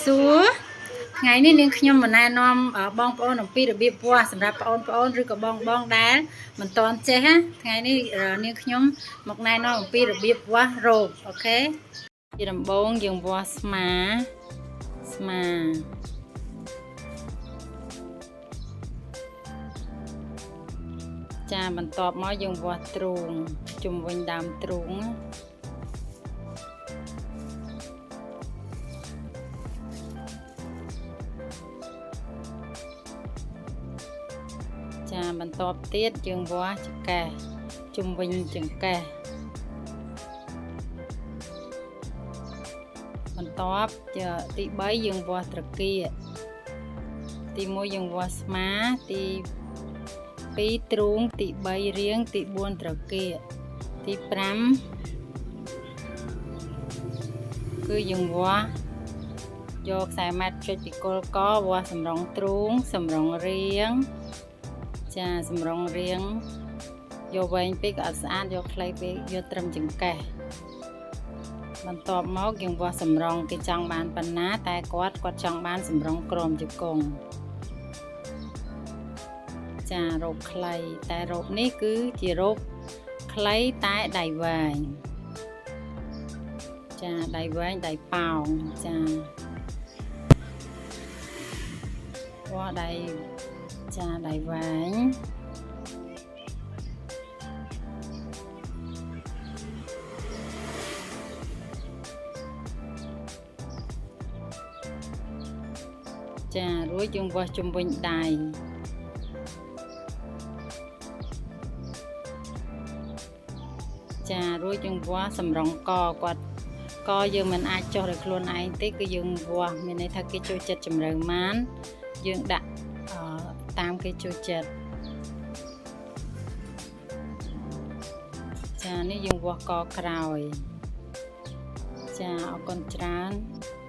សួរថ្ងៃនេះនាងខ្ញុំមកណែនាំបងប្អូនអំពីរបៀបវាស់សម្រាប់បងប្អូនឬក៏បងបងដែលមិនទាន់ចេះណាថ្ងៃនេះនាងខ្ញុំមកណែនាំអំពីរបៀបវាស់រ៉ូប OK ជាដំបូងយើងវាស់ស្មាស្មាចាបន្ទាប់មកយើងវាស់ទ្រូងជុំវិញដើមទ្រូងចាបន្ទាប់ទៀតយើងវាស់ចង្កេះជុំវិញចង្កេះបន្ទាប់ទី3យើងវាស់ត្រគាកទី1យើងវាស់ស្មាទី2ទ្រូងទី3រៀងទី4ត្រគាកទី5គឺយើងវាស់យកខ្សែម៉ែត្រចុចពីគល់កវាស់សម្រងទ្រូងសម្រងរៀងចាសម្រងរៀងយកវែងពេកក៏អត់ស្អាតយកខ្លីពេកយកត្រឹមចង្កេះបន្ទាប់មកយើងវាស់សម្រងគេចង់បានប៉ុណ្ណាតែគាត់ចង់បានសម្រងក្រមជង្គង់ចារ៉ូបខ្លីតែរ៉ូបនេះគឺជារ៉ូបខ្លីតែដៃវែងចាដៃវែងដៃប៉ោងចាវាស់ដៃចាដៃវែងចារួចយើងវាស់ជុំវិញដៃចារួចយើងវាស់សម្រងកគាត់កយើងមិនអាចចុះដោយខ្លួនឯងទេគឺយើងវាស់មានន័យថាគេចូលចិត្តជម្រៅម៉ានយើងដាក់តាមគេចូលចិត្តចានេះយើងវាស់កក្រោយចាអរគុណច្រើន។